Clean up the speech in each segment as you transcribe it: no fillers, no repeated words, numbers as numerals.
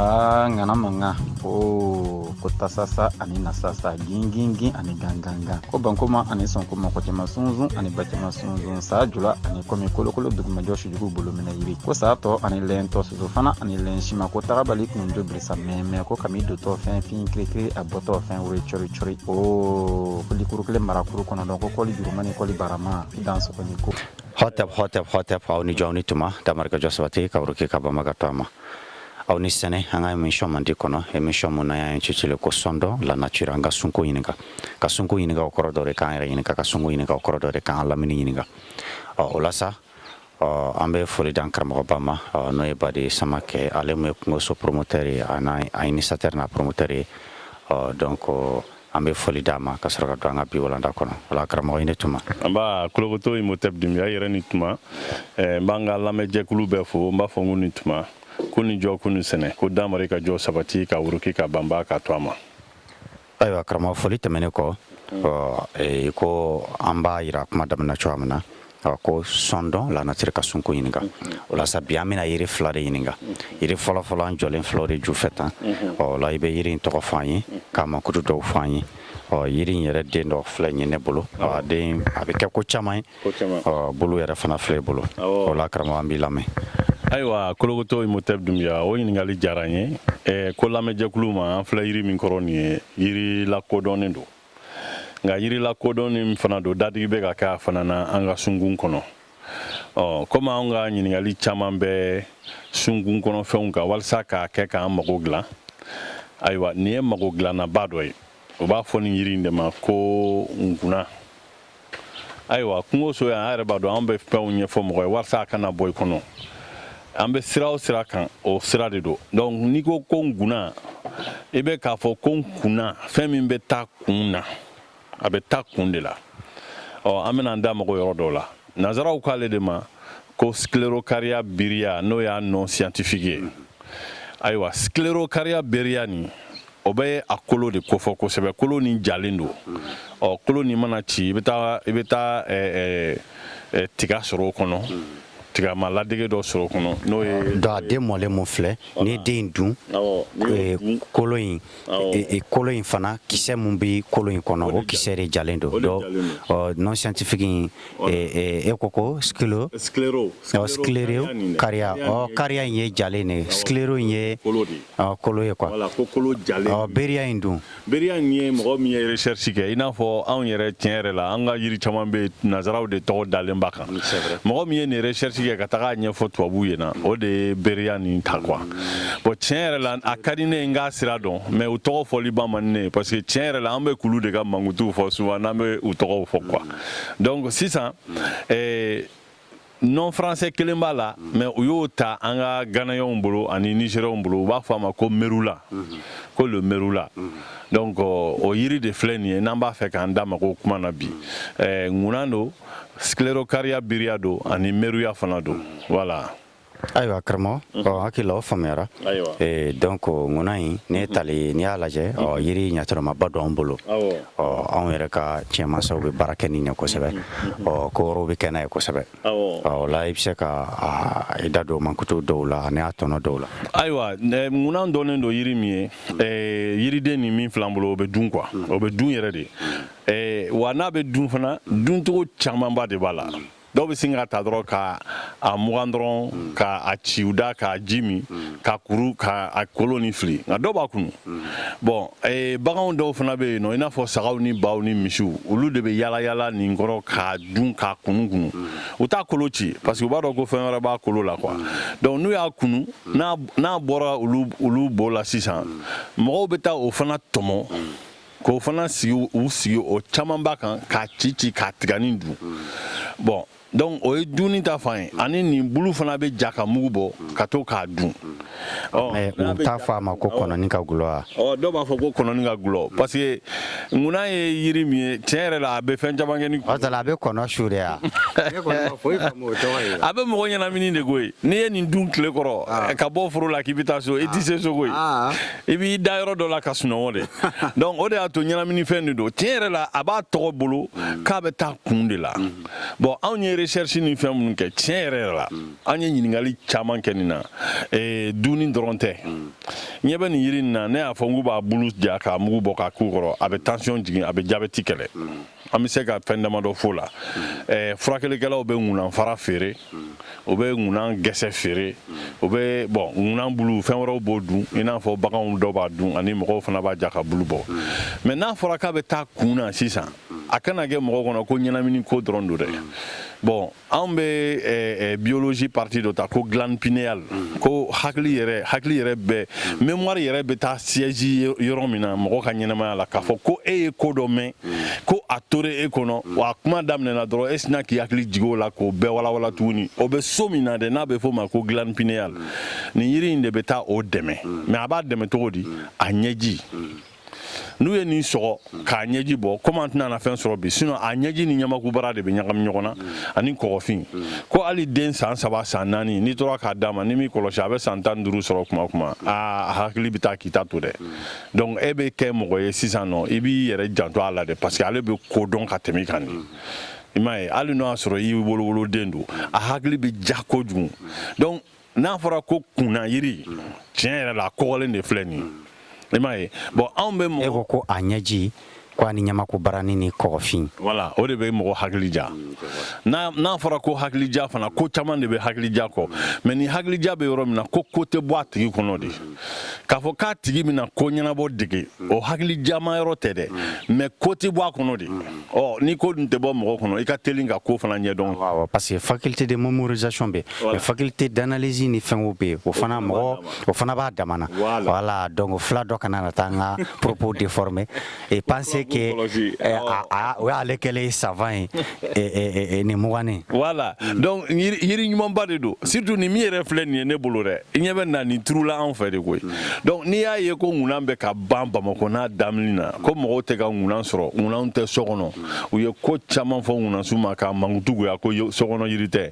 Aa, ŋana mankan o ko tasasa ani nasasa, gingingin ani gangangan, ko bankoma ani sɔnkoma, kɔcɛma sunsun ani bacɛma sunsun, saa jula ani kɔmi, kolokolo dugumajɔ, sujugu bolominɛ yiri, ko saa tɔ ani lɛntɔ, soso fana ani lɛnsima, ko tagabali kunjo birisa mɛmɛ, ko kami dotɔ fɛn fin kirikiri, a bɔtɔ fɛn wuri cɔri cɔri, o ko likuru kelen marakuru kɔnɔdɔn, ko kɔli juruma ni kɔli barama i dan sɔgɔni ko. Hotep, hotep, hotep, aw ni jɔ, aw ni tuma, damarika jɔ sabati ka wuruki ka bamaga to a ma. Aw ni sɛnɛ an ka émission mandi kɔnɔ, émission mun n'an y'a intitulé ko "Sondons la nature". An ka sunko ɲininka, ka sunko ɲininka, o kɔrɔ dɔ de k'an yɛrɛ ɲininka, ka sunko ɲininka, o kɔrɔ dɔ de k'an lamini ɲininka. Ɔ, o la sa, ɔ, an bɛ foli d'an karamɔgɔba ma, ɔ, n'o ye Badi Samakɛ, ale mun ye kungoso promoteur ye, a n'a a initiateur n'a promoteur ye. Ɔ, donc an bɛ foli d'a ma ka sɔrɔ ka don an ka bi walanda kɔnɔ. O la, karamɔgɔ, i ni tuma. An b'a Kolokoto Imotep Dunbiya yɛrɛ ni tuma. N b'an ka lamɛnjɛkulu bɛɛ fo. N b'a fɔ n ko ni tuma, ko ni jɔ, ko ni sɛnɛ, ko damari ka jɔ sabati ka wuruki ka banba ka to a ma. Ayiwa karamɔgɔ, foli tɛmɛnen kɔ, ɔ, ko an b'a yira kuma daminɛ cogoya min na, ɔ, ko "Sondons la nature", ka sunko ɲininka. O la sa, bi an bɛna yiri fila de ɲininka. Yiri fɔlɔ-fɔlɔ, an jɔlen filaw de ju fɛ tan. Ɔ, o la, i bɛ yiri in tɔgɔ fɔ an ye, k'a mankutu dɔw fɔ an ye. Ɔ, yiri in yɛrɛ den dɔ filɛ nin ye ne bolo. Ɔ, a den a bɛ kɛ ko caman ye. Ko caman. Ɔ, bolo yɛrɛ fana filɛ i bolo. O la karamɔgɔ, an b'i lamɛn. Ayiwa Kolokoto Imotep Dunbiya, o ɲininkali diyara n ye. Ko lamɛnjɛkulu ma, an filɛ yiri min kɔrɔ nin ye, yiri lakodɔnnen don, nka yiri lakodɔnnen min fana don, dadigi bɛ ka kɛ a fana na an ka sunkun kɔnɔ. Ɔ, komi anw ka ɲininkali caman bɛ sunkun kɔnɔ fɛnw kan walasa k'a kɛ k'an mago dilan, ayiwa, nin ye mago dilannaba dɔ ye. U b'a fɔ nin yiri in de ma ko nkuna. Ayiwa, kungoso yan, an yɛrɛ b'a dɔn, an bɛ fɛnw ɲɛfɔ mɔgɔ ye walasa a kana bɔ i kɔnɔ. An bɛ sira o sira kan, o sira de don. Donc n'i ko ko nkuna, i bɛ k'a fɔ ko nkunna, fɛn min bɛ taa kun na, a bɛ taa kun de la. Ɔ, an bɛna an da mago yɔrɔ dɔw la. Nanzaraw k'ale de ma ko Sclerocarya birrea, n'o y'a nom scientifique ye. Ayiwa, Sclerocarya birrea nin, o bɛ a kolo de kofɔ kosɛbɛ. Kolo nin jalen don. Ɔ, kolo nin mana ci, i bɛ taa tiga sɔrɔ o kɔnɔ, tigama ladege dɔ sɔrɔ o kɔnɔ, n'o ye Donc a den mɔlen mun filɛ n'i ye den in dun, Awɔ, n'i y'o dun. Kolo in, kolo in fana, kisɛ mun bɛ kolo in kɔnɔ, o kisɛ de jalen don. O de Donc jalen don. Ɔ, nom scientifique in, e ko scléro Scléro. Ɔ, scléro nin dɛ. Carya. Ɔ, carya in ye jalen de ye, scléro in ye kolo de ye. Ɔ, kolo ye quoi. Voilà, ko kolo jalen. Ɔ, birrea in dun? Birrea in ye mɔgɔ min ye recherche kɛ, i n'a fɔ anw yɛrɛ, tiɲɛ yɛrɛ la, an ka yiri caman bɛ yen, nanzaraw de tɔgɔ dalen b'a kan. C'est vrai. Mɔgɔ min ye nin recherche kɛ ka taga a ɲɛfɔ tubabuw ɲɛna, o de ye birrea nin ta quoi. Bon, tiɲɛ yɛrɛ la, a ka di ne ye n k'a sira dɔn, mais u tɔgɔ fɔli ba man di ne ye, parce que tiɲɛ yɛrɛ la, an bɛ kulu de ka mankutuw fɔ souvent n'an bɛ u tɔgɔw fɔ quoi. Donc sisan, nom français kelen b'a la, mais u y'o ta an ka Ghanéenw bolo ani Nigérienw bolo. U b'a fɔ a ma ko merula, ko le merula. Donc o yiri de filɛ nin ye n'an b'a fɛ k'an da mago kuma na bi. Ŋunan don, Sclerocarya birrea don, ani meruya fana don, voilà. Ayiwa karamɔgɔ, ɔ, hakili la o faamuyara. Ayiwa. Donc ŋuna in, n'i ye tali, n'i y'a lajɛ, ɔ, yiri ɲatɔrɔmaba don an bolo. Ɔ, anw yɛrɛ ka cɛmansaw bɛ baara kɛ nin ye kosɛbɛ. Ɔ, ko wɛrɛw bɛ kɛ n'a ye kosɛbɛ. Ɔ, o la, i bɛ se ka i da don mankutu dɔw la ani a tɔnɔ dɔw la. Ayiwa, ŋunan dɔnnen don yiri min ye, yiriden nin min filɛ an bolo, o bɛ dun quoi, o bɛ dun yɛrɛ de. Wa n'a bɛ dun fana, duncogo camanba de b'a la. Dɔw bɛ sin ka ta dɔrɔn ka a mugan dɔrɔn, ka a ci u da, k'a ji min, ka kuru ka a kolo ni fili, nka dɔw b'a kunu. Bon, baganw dɔw fana bɛ yen nɔ, i n'a fɔ sagaw ni baw ni misiw, olu de bɛ yala yala nin kɔrɔ k'a dun, k'a kunu kunu. U t'a kolo ci parce que u b'a dɔn ko fɛn wɛrɛ b'a kolo la quoi. Donc n'u y'a kunu, n'a bɔra olu bo la sisan, mɔgɔw bɛ taa o fana tɔmɔ k'o fana sigi, u sigi o caman b'a kan, k'a ci ci, k'a tigani dun. Bon, donc o ye dunni ta fan ye. Ani nin bulu fana bɛ ja ka mugu bɔ ka to k'a dun. Ɔ, Mais n'a u bɛ t'a ja- fɔ a ma ko kɔnɔni ka gulɔ wa? Ɔ, dɔw b'a fɔ ko kɔnɔni ka gulɔ, parce que ŋuna ye yiri min ye, tiɲɛ yɛrɛ la, a bɛ fɛn caman kɛ ni O tala, a bɛ kɔnɔ su de ya? Ne kɔni ma foyi faamu o tɔgɔ ye. A bɛ mɔgɔ ɲɛnamini de koyi. N'i ye nin dun tile kɔrɔ ka bɔ foro la k'i bɛ taa so, i tɛ se so koyi. I b'i da yɔrɔ dɔ la ka sunɔgɔ de. Donc o de y'a to ɲɛnamini fɛn de don. Tiɲɛ yɛrɛ la, a b'a tɔgɔ bolo k'a bɛ taa kun de la. Bon, anw ye recherche ni fɛn minnu kɛ, tiɲɛ yɛrɛ yɛrɛ la, an ye ɲininkali caman kɛ nin na. Dunni dɔrɔn tɛ. Ɲɛ bɛ nin yiri nin na, ne y'a fɔ n k'u b'a bulu ja k'a mugu bɔ k'a k'u kɔrɔ, a bɛ tension jigin, a bɛ jabɛti kɛlɛ. An bɛ se ka fɛn damadɔ f'o la. Furakɛlikɛlaw bɛ ŋunan fara feere, u bɛ ŋunan gɛsɛ feere, u bɛ bon ŋunan bulu, fɛn wɛrɛw b'o dun, i n'a fɔ baganw dɔw b'a dun, ani mɔgɔw fana b'a ja ka bulu bɔ. Mais n'a fɔra k'a bɛ taa kun na sisan, a kana kɛ mɔgɔ kɔnɔ ko ɲɛnamini ko dɔrɔn don dɛ. Bon, anw bɛ biologie partie dɔ ta ko glande pinéale, ko hakili yɛrɛ bɛ, mémoire yɛrɛ bɛ taa siège yɔrɔ min na mɔgɔ ka ɲɛnamaya la, k'a fɔ ko e ye ko dɔ mɛn, ko a tora e kɔnɔ, wa a kuma daminɛna dɔrɔn, e sinna k'i hakili jigin o la k'o bɛɛ walawala tuguni. O bɛ so min na dɛ, n'a bɛ f'o ma ko glande pinéale, nin yiri in de bɛ taa o dɛmɛ. Mais a b'a dɛmɛ cogo di? A ɲɛji, n'u ye nin sɔgɔ k'a ɲɛji bɔ, komi an tɛna na fɛn sɔrɔ bi, sinon a ɲɛji ni ɲamakubara de bɛ ɲagami ɲɔgɔn na ani kɔgɔfin. Ko hali den san 3, san 4, n'i tora k'a d'a ma, ni m'i kɔlɔsi, a bɛ san 15 sɔrɔ kuma o kuma, aa, a hakili bɛ taa k'i ta to dɛ. Donc e bɛ kɛ mɔgɔ ye sisan nɔ, i b'i yɛrɛ janto a la dɛ, parce que ale bɛ ko dɔn ka tɛmɛ i kan de. I m'a ye, hali n'o y'a sɔrɔ i wolowoloden don, a hakili bɛ ja kojugu. Donc n'a fɔra ko kunna yiri, tiɲɛ yɛrɛ la, a kɔgɔlen de filɛ nin ye. I m'a ye, bon, anw bɛ mɔgɔ E ko ko a ɲɛji, ko a ni ɲamako barani ni kɔgɔfin. Voilà, o de bɛ mɔgɔ hakili ja. N'a fɔra ko hakilija fana, ko caman de bɛ hakilija kɔ. Mais ni hakilija bɛ yɔrɔ min na, ko ko tɛ bɔ a tigi kɔnɔ de, k'a fɔ k'a tigi bɛna ko ɲɛnabɔ dege, o hakilijama yɔrɔ tɛ dɛ, mais ko tɛ bɔ a kɔnɔ de. Ɔ, ni ko dun tɛ bɔ mɔgɔ kɔnɔ, i ka teli ka ko fana ɲɛdɔn. Waaw, parce que faculté de mémorisation bɛ, mais faculté d'analyse ni fɛnw bɛ yen, o fana mɔgɔ o fana b'a dama na. Voilà, donc fila dɔ kana na taa n ka propos déformer et penser que o y'ale kɛlen ye savant ye nin muganin. Voilà, donc yiri ɲumanba de don, surtout nin min yɛrɛ filɛ nin ye ne bolo dɛ. I ɲɛ bɛ na nin turula anw fɛ de koyi. Donc n'i y'a ye ko ŋunan bɛ ka ban Bamakɔ n'a damini na, ko mɔgɔw tɛ ka ŋunan sɔrɔ, ŋunanw tɛ so kɔnɔ, u ye ko caman fɔ ŋunansu ma k'a mankutu goya ko sokɔnɔ yiri tɛ.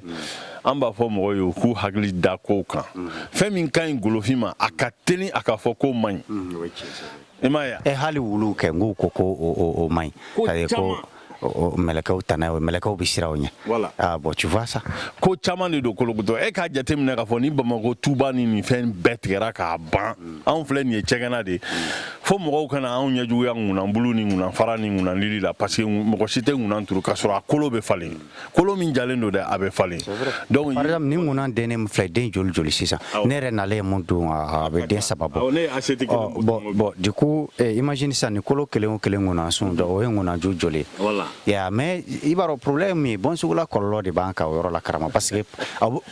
An b'a fɔ mɔgɔw ye u k'u hakili da kow kan. Fɛn min ka ɲi golofin ma, a ka teli a ka fɔ ko man ɲi. I m'a ye. Ɛ, hali wuluw kɛ, n k'u ko ko o man ɲi, ko mɛlɛkɛw tana ye, mɛlɛkɛw bɛ siran o ɲɛ. Voilà. Ah bon, tu vois ça. Ko caman de don kolokotɔ. E k'a jateminɛ k'a fɔ ni Bamakɔ tuba ni nin fɛn bɛɛ tigɛra k'a ban, anw filɛ nin ye cɛgɛnna de, fo mɔgɔw kana anw ɲɛjuguya ŋunanbulu ni ŋunanfara ni ŋunanlili la, parce que mɔgɔ si tɛ ŋunan turu k'a sɔrɔ a kolo bɛ falen. Kolo min jalen don dɛ, a bɛ falen. Donc par exemple, ni ŋunan dennen min filɛ, den joli joli sisan, ne yɛrɛ nalen ye mun dun, a bɛ den 3 bɔ. Ne ye assiette kelen. Bon, du coup, imagine sisan, ni kolo kelen o kelen ŋunansun dɔ, o ye ŋunanju joli ye? Voilà. Ya, mais i b'a dɔn, problème min ye, bɔnsugula kɔlɔlɔ de b'an kan o yɔrɔ la, karama, parce que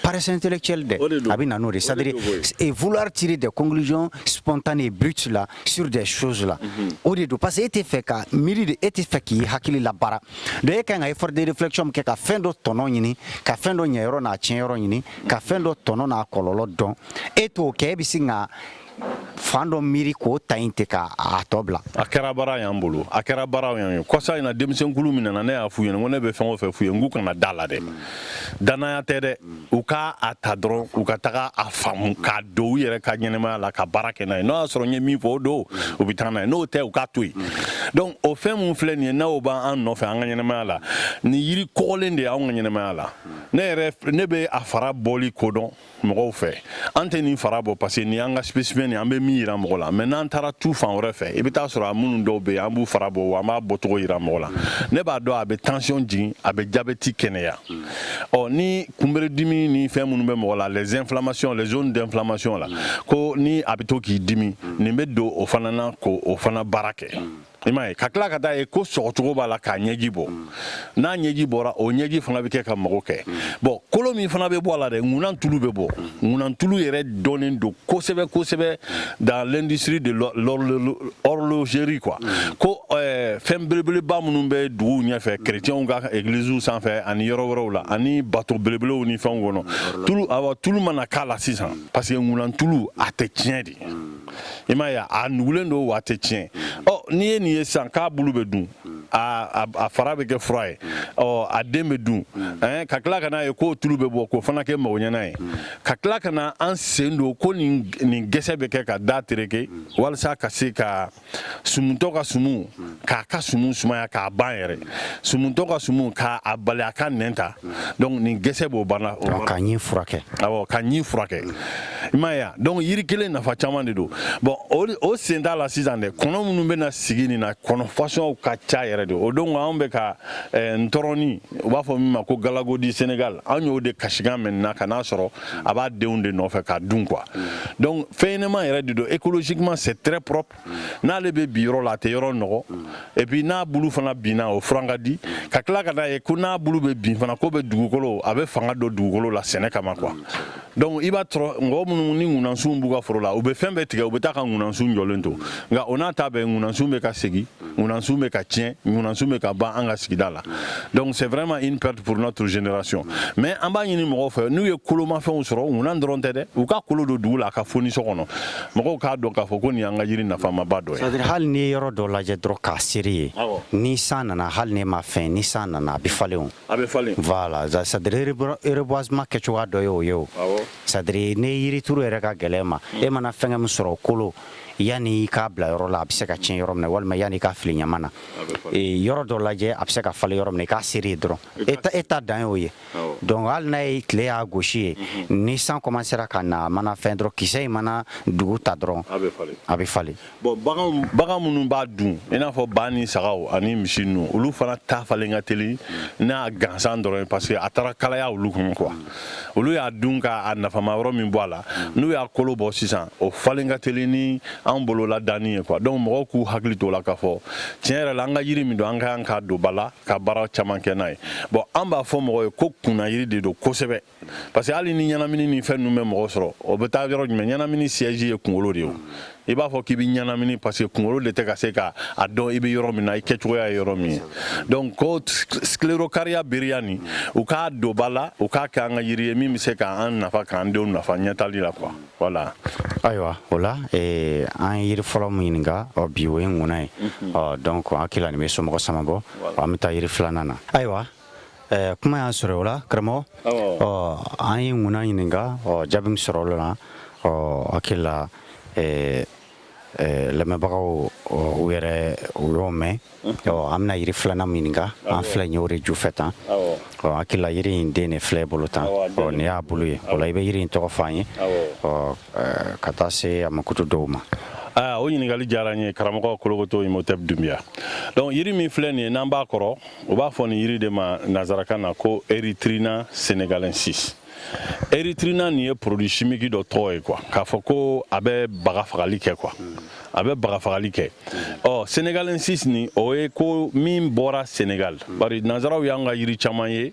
paresse intellectuelle dɛ, a bɛ na n'o de, c'est-à-dire et vouloir tirer des conclusions spontanées et brutes là sur des choses là, o de don, parce que e tɛ fɛ ka miiri de, e tɛ fɛ k'i hakili labaara. Donc e kan ka effort de réflexion min kɛ ka fɛn dɔ tɔnɔ ɲini, ka fɛn dɔ ɲɛyɔrɔ n'a tiɲɛyɔrɔ ɲini, ka fɛn dɔ tɔnɔ n'a kɔlɔlɔ dɔn, e t'o kɛ. E bɛ sin ka fan dɔ miiri k'o ta in ten k'a tɔ bila. A kɛra baara y'an bolo, a kɛra baara y'an ye. Kɔsa in na, denmisɛnkulu min nana, ne y'a f'u ɲɛna ko ne bɛ fɛn o fɛn f'u ye, n k'u kana da la dɛ, danaya tɛ dɛ, u ka a ta dɔrɔn, u ka taga a faamu k'a don u yɛrɛ ka ɲɛnɛmaya la, ka baara kɛ n'a ye. N'o y'a sɔrɔ n ye min fɔ, o don, u bɛ taa n'a ye, n'o tɛ, u k'a to yen. Donc o fɛn mun filɛ nin ye, n'o b'an nɔfɛ an ka ɲɛnɛmaya la, nin yiri kɔgɔlen de ye anw ka ɲɛnɛmaya la. Ne yɛrɛ, ne bɛ a fara bɔli ko dɔn mɔgɔw fɛ. An tɛ nin fara bɔ parce que nin y'an ka spécimen, an bɛ min yira mɔgɔ la. Mais n'an taara tu fan wɛrɛ fɛ, i bɛ taa sɔrɔ a minnu dɔw bɛ yen, an b'u fara bɔ wa an b'a bɔcogo yira mɔgɔ la. Ne b'a dɔn a bɛ tension jigin, a bɛ diabète kɛnɛya. Ɔ, ni kunberedimi ni fɛn minnu bɛ mɔgɔ la, les inflammations, les zones d'inflammation la, ko ni a bɛ to k'i dimi, nin bɛ don o fana na k'o o fana baara kɛ. I m'a ye, ka tila ka taa ye ko sɔgɔcogo b'a la k'a ɲɛji bɔ. N'a ɲɛji bɔra, o ɲɛji fana bɛ kɛ ka mago kɛ. Bon, kolo min fana bɛ bɔ a la dɛ, ŋunan tulu bɛ bɔ. Ŋunan tulu yɛrɛ dɔnnen don kosɛbɛ kosɛbɛ dans l'industrie de l'horlogerie quoi. Ko fɛn belebeleba minnu bɛ duguw ɲɛfɛ, chrétiens ka églises sanfɛ ani yɔrɔ wɛrɛw la, ani bateau belebelew ni fɛnw kɔnɔ, tulu, awɔ, tulu mana k'a la sisan, parce que ŋunan tulu a tɛ tiɲɛ de. I m'a ye, a nugulen don wa a tɛ tiɲɛ. Ɔ, n'i ye nin ye sisan k'a bulu bɛ dun, a fara bɛ kɛ fura ye, ɔ, a den bɛ dun, ɛn, ka tila ka n'a ye k'o tulu bɛ bɔ k'o fana kɛ magoɲɛna ye, ka tila ka na an sen don ko nin gɛsɛ bɛ kɛ ka da tereke walasa ka se ka sumutɔ ka sumu, k'a ka sumu sumaya k'a ban yɛrɛ, sumutɔ ka sumu k'a bali a ka nɛn ta. Donc nin gɛsɛ b'o banna. Ka ɲin furakɛ. Awɔ, ka ɲin furakɛ. I m'a ye wa? Donc yiri kelen nafa caman de don. Bon, o sen t'a la sisan dɛ, kɔnɔ minnu bɛ na sigi nin na, kɔnɔ façonw ka ca yɛrɛ de. O don anw bɛ ka ntɔrɔni, u b'a fɔ min ma ko galago du Sénégal, an y'o de kasikan mɛn na ka n'a sɔrɔ a b'a denw de nɔfɛ k'a dun quoi. Donc fɛn ɲɛnama yɛrɛ de don. Écologiquement, c'est très propre. N'ale bɛ bi yɔrɔ la, a tɛ yɔrɔ nɔgɔ. Et puis n'a bulu fana binna, o furan ka di. Ka tila ka n'a ye ko n'a bulu bɛ bin fana, ko bɛ dugukolo, a bɛ fanga don dugukolo la sɛnɛ kama quoi. Donc i b'a sɔrɔ mɔgɔ minnu ni ŋunansun b'u ka foro la, u bɛ fɛn bɛɛ tigɛ, u bɛ taa ka ŋunansun jɔlen to. Nka o n'a ta bɛɛ, ŋunansun bɛ ka segin, ŋunansun bɛ ka tiɲɛ, ŋunansun bɛ ka ban an ka sigida la. Donc c'est vraiment une perte pour notre génération. Mais an b'a ɲini mɔgɔw fɛ, n'u ye kolomafɛnw sɔrɔ, ŋunan dɔrɔn tɛ dɛ, u ka kolo don dugu la, a ka foni so kɔnɔ, mɔgɔw k'a dɔn k'a fɔ ko nin y'an ka yiri nafamaba dɔ ye. C'est à dire, hali n'i ye yɔrɔ dɔ lajɛ dɔrɔn k'a seri ye, ni san nana, hali n'e ma fɛn, ni san nana, a bɛ falen o. A bɛ falen. Voilà, c'est à dire reboisement kɛcogoya dɔ ye o ye o. C'est à dire ni yirituru yɛrɛ ka gɛlɛn ma, e mana fɛnkɛ min sɔrɔ kolo, yanni i k'a bila yɔrɔ la, a bɛ se ka tiɲɛ yɔrɔ min na, walima yanni i k'a fili ɲama na, yɔrɔ dɔ lajɛ a bɛ se ka falen yɔrɔ min na, i k'a seri yen dɔrɔn, e ta dan y'o ye. Donc hali n'a ye tile y'a gosi ye, ni san commencera ka na, a mana fɛn dɔrɔn, kisɛ in mana dugu ta dɔrɔn, a bɛ falen. A bɛ falen. Bon, bagan minnu b'a dun, i n'a fɔ ba ni sagaw ani misi ninnu, olu fana ta falen ka teli n'a gansan dɔrɔn ye, parce que a taara kalaya olu kɔnɔ quoi. Olu y'a dun k'a nafama yɔrɔ min bɔ a la, n'u y'a kolo bɔ sisan, o falen ka teli ni anw bolola danni ye quoi. Donc mɔgɔw k'u hakili t'o la k'a fɔ tiɲɛ yɛrɛ la, an ka yiri min don, an ka kan k'a don ba la ka baara caman kɛ n'a ye. Bon, an b'a fɔ mɔgɔ ye ko kunna yiri de don kosɛbɛ, parce que hali ni ɲɛnamini ni fɛn ninnu bɛ mɔgɔ sɔrɔ, o bɛ taa yɔrɔ jumɛn? Ɲɛnamini siège ye kunkolo de ye. O i b'a fɔ k'i bɛ ɲɛnamini parce que kunkolo de tɛ ka se ka a dɔn i bɛ yɔrɔ min na, i kɛcogoya ye yɔrɔ min ye. Donc ko Sclerocarya birrea nin, u k'a don ba la, u k'a kɛ an ka yiri ye min bɛ se k'an nafa, k'an denw nafa ɲɛtali la quoi. Voilà. Ayiwa, o la an ye yiri fɔlɔ min ɲininka, ɔ bi, o ye ŋuna ye. Ɔ donc an hakili la nin bɛ somɔgɔ sama bɔ. An bɛ taa yiri filanan na. Ayiwa, kuma y'an sɔrɔ o la, karamɔgɔ. Ɔ an ye ŋuna ɲininka, ɔ jaabi min sɔrɔ o la, ɔ hakili la lamɛnbagaw u yɛrɛ u y'o mɛn. Ɔ an bɛna yiri filanan min ɲininka, an filɛ nin y'o de ju fɛ tan. Ɔ hakili la yiri in den de filɛ bolo tan. Ɔ nin y'a bolo ye. O la i bɛ yiri in tɔgɔ fɔ an ye, ɔ ka taa se a makutu dɔw ma. Aa, o ɲininkali diyara n ye, karamɔgɔ Kolokoto Imotep Dunbiya. Donc yiri min filɛ nin ye n'an b'a kɔrɔ, u b'a fɔ nin yiri de ma nanzarakan na ko Erythrina senegalensis. Erythrina nin ye produit chimique dɔ tɔgɔ ye quoi, k'a fɔ ko a bɛ baga fagali kɛ quoi, a bɛ baga fagali kɛ. Ɔ senegalensis nin, o ye ko min bɔra Sénégal, bari nanzaraw y'an ka yiri caman ye,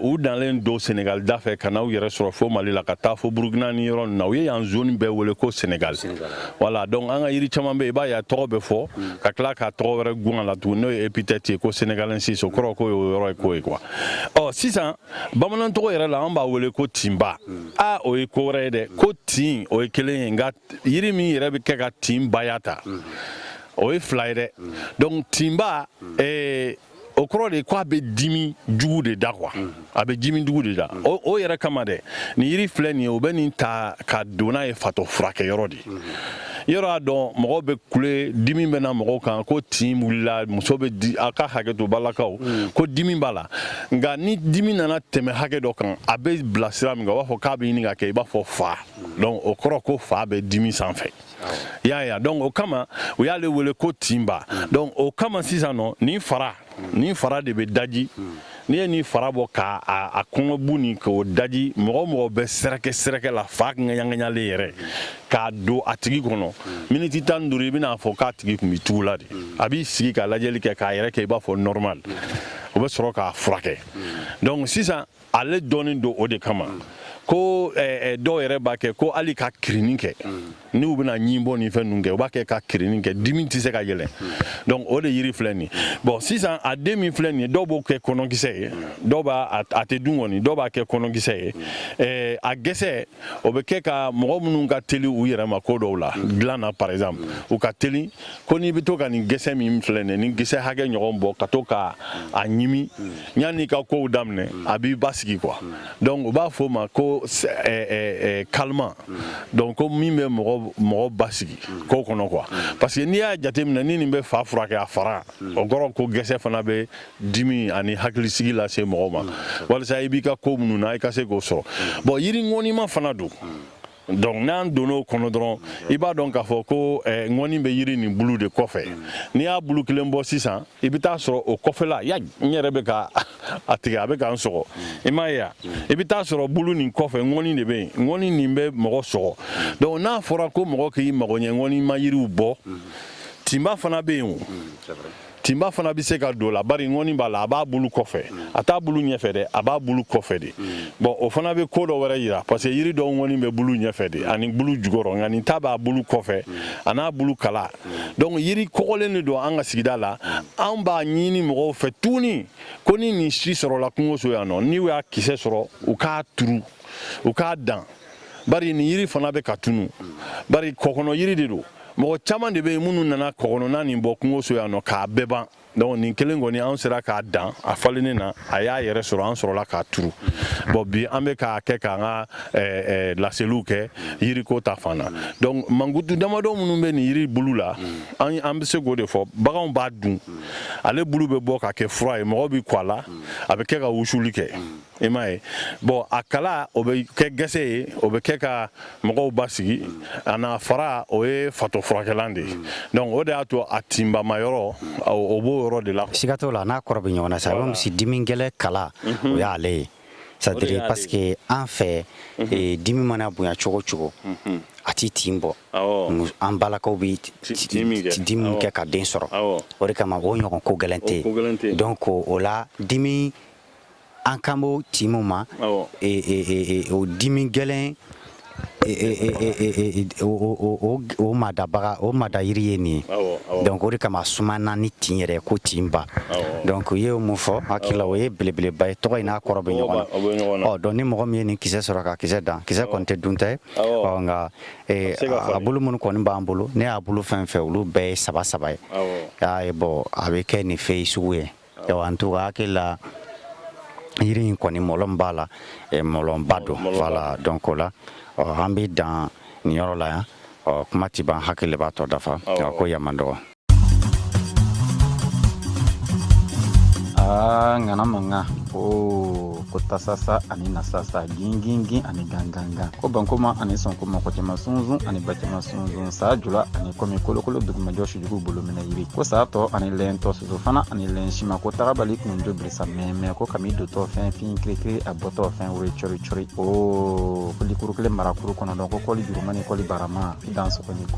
u nalen don Sénégal da fɛ ka n'aw yɛrɛ sɔrɔ fo Mali la, ka taa fo Burukina ni yɔrɔ ninnu na, u ye yan zone bɛɛ wele ko Sénégal. Voilà, donc an ka yiri caman bɛ yen, i b'a ye a tɔgɔ bɛ fɔ ka tila k'a tɔgɔ wɛrɛ gun a la tugun, n'o ye épithète ye ko senegalensis, o kɔrɔ ko y'o yɔrɔ ye ko ye quoi. Ɔ sisan bamanan tɔgɔ yɛrɛ la, an b'a wele ko tinba. Aa, o ye ko wɛrɛ ye dɛ. Ko tin, o ye kelen ye, nka yiri min yɛrɛ bɛ kɛ ka tin baya ta, o ye fila ye dɛ. Donc tinba, o kɔrɔ de ko a bɛ dimi jugu de da quoi, a bɛ dimi jugu de da. O yɛrɛ kama dɛ, nin yiri filɛ nin ye, o bɛ nin ta ka don n'a ye fatɔ furakɛyɔrɔ de yɔrɔ. Y'a dɔn mɔgɔw bɛ kule, dimi bɛ na mɔgɔw kan ko tin wulila, muso bɛ di, a ka hakɛ to balakaw, ko dimi b'a la. Nka ni dimi nana tɛmɛ hakɛ dɔ kan, a bɛ bila sira min kan, u b'a fɔ k'a bɛ ɲini ka kɛ i b'a fɔ fa. Donc o kɔrɔ ko fa bɛ dimi sanfɛ, i y'a ye. Donc o kama u y'ale wele ko tinba. Donc o kama sisan nɔ, nin fara de bɛ daji. N'i ye nin fara bɔ k'a a kɔngɔbu nin k'o daji, mɔgɔ o mɔgɔ bɛ sɛrɛkɛ sɛrɛkɛ la, fa ŋaɲaŋaɲalen yɛrɛ, k'a don a tigi kɔnɔ, miniti 15, i bɛna fɔ k'a tigi tun bɛ tugu la de. A b'i sigi ka lajɛli kɛ k'a yɛrɛ kɛ i b'a fɔ normal, o bɛ sɔrɔ k'a furakɛ. Donc sisan ale dɔnnen don o de kama ko dɔw yɛrɛ b'a kɛ ko hali ka kirinni kɛ, n'u bɛna ɲin bɔ ni fɛn ninnu kɛ, u b'a kɛ ka kirinni kɛ, dimi tɛ se ka yɛlɛn. Donc o de yiri filɛ nin. Bon, sisan a den min filɛ nin ye, dɔw b'o kɛ kɔnɔkisɛ ye, dɔw b'a a tɛ dun kɔni, dɔw b'a kɛ kɔnɔkisɛ ye. A gɛsɛ, o bɛ kɛ ka mɔgɔ minnu ka teli u yɛrɛ ma ko dɔw la dilan na, par exemple u ka teli ko n'i bɛ to ka nin gɛsɛ min filɛ nin ye, nin gɛsɛ hakɛ ɲɔgɔn bɔ ka to ka a ɲimi yanni i ka kow daminɛ, a b'i basigi quoi. Donc u b'a fɔ o ma ko calmant. Donc ko min bɛ mɔgɔ basigi ko kɔnɔ quoi, parce que n'i y'a jateminɛ, ni nin bɛ fa furakɛ, a fara, o kɔrɔ ko gɛsɛ fana bɛ dimi ani hakilisigi lase mɔgɔ ma, walasa i b'i ka ko minnu na, i ka se k'o sɔrɔ. Bon, yiri ŋɔnima fana don. Donc n'an donn'o kɔnɔ dɔrɔn, i b'a dɔn k'a fɔ ko ŋɔni bɛ yiri nin bulu de kɔfɛ. N'i y'a bulu kelen bɔ sisan, i bɛ taa sɔrɔ o kɔfɛla ya, n yɛrɛ bɛ ka a tigɛ, a bɛ ka n sɔgɔ, i m'a ye wa? I bɛ taa sɔrɔ bulu nin kɔfɛ, ŋɔni de bɛ yen. Ŋɔni nin bɛ mɔgɔ sɔgɔ. Donc n'a fɔra ko mɔgɔ k'i mago ɲɛ ŋɔni ma yiriw bɔ, tinba fana bɛ yen o. Tinba fana bɛ se ka don la, bari ŋɔni b'a la, a b'a bulu kɔfɛ, a t'a bulu ɲɛfɛ dɛ, a b'a bulu kɔfɛ de. Bon, o fana bɛ ko dɔ wɛrɛ yira, parce que yiri dɔw ŋɔni bɛ bulu ɲɛfɛ de ani bulu jukɔrɔ, nka nin ta b'a bulu kɔfɛ a n'a bulu kala. Donc yiri kɔgɔlen de don an ka sigida la. An b'a ɲini mɔgɔw fɛ tuguni ko ni nin si sɔrɔla kungoso yan nɔ, n'u y'a kisɛ sɔrɔ, u k'a turu, u k'a dan, bari nin yiri fana bɛ ka tunu, bari kɔkɔnɔ yiri de don. Mɔgɔ caman de bɛ yen minnu nana kɔkɔnɔna nin bɔ kungoso yan nɔ k'a bɛɛ ban. Donc nin kelen kɔni, an sera k'a dan, a falennen na, a y'a yɛrɛ sɔrɔ, an sɔrɔla k'a turu. Bon, bi an bɛ k'a kɛ k'an ka laseliw kɛ yiriko ta fan na. Donc mankutu damadɔ minnu bɛ nin yiri bulu la, an bɛ se k'o de fɔ. Baganw b'a dun, ale bulu bɛ bɔ ka kɛ fura ye, mɔgɔ bɛ kɔ a la, a bɛ kɛ ka wusuli kɛ, i m'a ye. Bon, a kala, o bɛ kɛ gɛsɛ ye, o bɛ kɛ ka mɔgɔw basigi, a n'a fara, o ye fatɔ furakɛlan de ye. Donc o de y'a to a tinbama yɔrɔ, o b'o yɔrɔ de la. Siga t'o la, n'a kɔrɔ bɛ ɲɔgɔn na sa. A bɛ misi dimi gɛlɛn kala, o y'ale ye. C'est à dire, parce que an fɛ, dimi mana bonya cogo cogo, a ti tin bɔ. An balakaw bɛ dimi kɛ ka den sɔrɔ, o de kama o ɲɔgɔn ko gɛlɛn tɛ yen. Donc o la, dimi an kan b'o tin mun ma, o dimi gɛlɛn, o madabaga, o mada yiri ye nin ye. Donc o de kama a sumana ni tin yɛrɛ ko tin ba. Donc i ye mun fɔ, hakili la, o ye belebeleba ye. Tɔgɔ in n'a kɔrɔ bɛ ɲɔgɔn na. Ɔ, donc ni mɔgɔ min ye nin kisɛ sɔrɔ ka kisɛ dan, kisɛ kɔni tɛ dun tɛ. Ɔ, nka a bolo minnu kɔni b'an bolo, ne y'a bolo fɛn fɛn, olu bɛɛ ye saba saba ye. Y'a ye, bon, a bɛ kɛ nin fɛn sugu ye. En tout cas, hakili la, yiri in kɔni, mɔlɔn b'a la, mɔlɔnba don. Voilà, donc o la, an bɛ dan nin yɔrɔ la yan. Ɔ, kuma ti ban, hakili b'a tɔ dafa ko yan man dɔgɔ. Aa, ŋana mankan o ko tasasa ani nasasa, gingingin ani gangangan, ko bankoma ani sɔnkoma, ko cɛman sunsun ani ba cɛman sunsun, saa jula ani kɔmi kolokolo dugumajɔ sujugu bolo minɛ yiri, ko saa tɔ ani lɛn tɔ, soso fana ani lɛn sima, ko tagabali kunjo birisa mɛmɛ, ko kami dotɔ fɛn fin kirikiri, a bɔtɔ fɛn wuri cori cori, o ko likuru kelen marakuru kɔnɔntɔn, ko kɔli juruma ni kɔli barama, i dan sɔgɔni ko.